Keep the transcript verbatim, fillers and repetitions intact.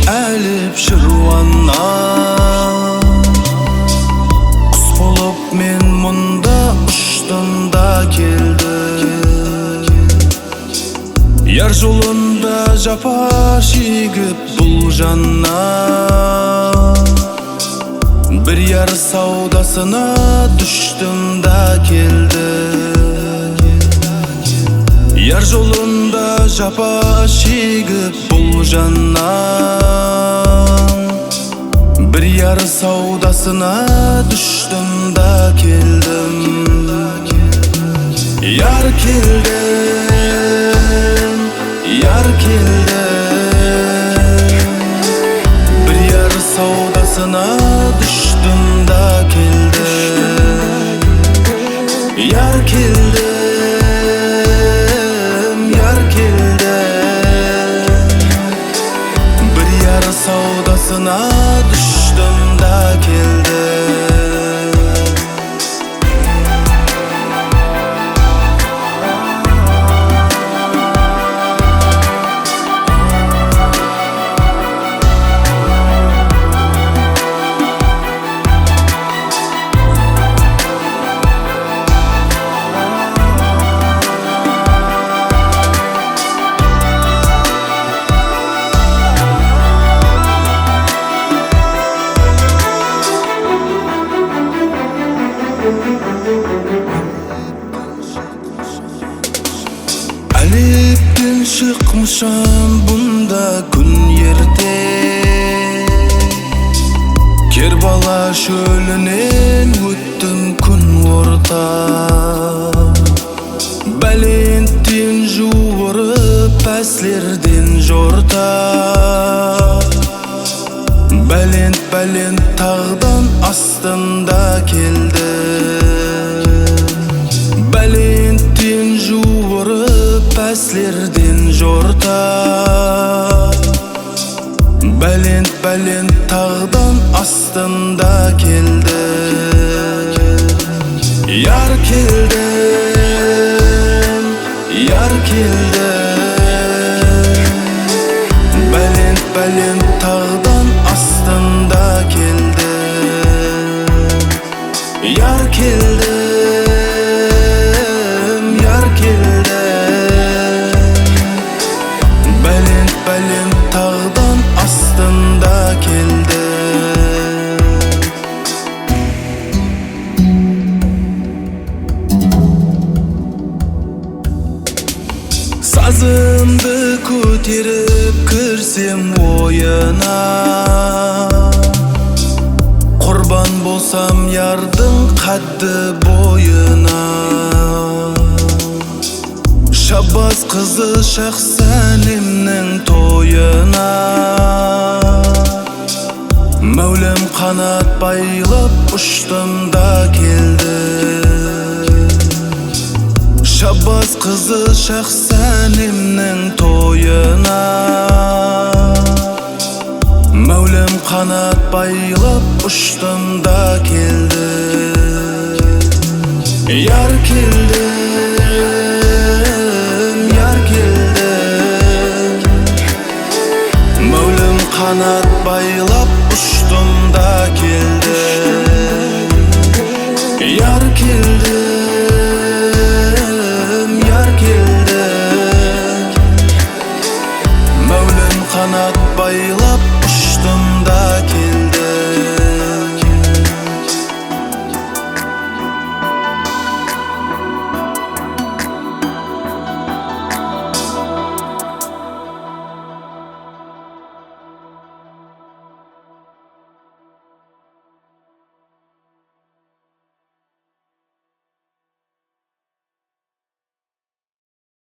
Álep shırwannan qus bolıp men mında ushtım da keldim. Yar jolında japa shegip bul jannan, bir yar sawdasına dúshtim da keldim. Yar jolında japa shegip bul jannan, bir yar sawdasına dúshtim da keldim. Yar keldim, yar keldim, bir yar sawdasına dúshtim da keldim. Yar keldim, yar keldim, bir yar sawdasına dúshtim da keldim. Álepten shıqmısham bunda kún erte. Kerbala shólinen óttim kún orta. Bálentten juwırıp, páslerden jorta. Bálent-bálent taǵdan astında keldi. Bálentten juwırıp, páslerden jorta. Bálent-bálent taǵdan astında keldi. Yar keldi, yar keldi, bálent-bálent taǵdan astında keldi. Yar keldi, yar keldi, bálent-bálent taǵdan astında keldi. Sazımdı kóterip kirsem oyına, qurban bolsam yardıń qáddi boyına. Shabbas qızı Shaxsánemniń toyına. Máwlem qanat baylap ushtım da keldim. Shabbas qızı Shaxsánemniń toyına. Máwlem qanat baylap ushtım da keldim. Yar keldi, yar keldi. Máwlem qanat baylap ushtım da keldim. Yar keldi, yar keldi. Máwlem qanat baylap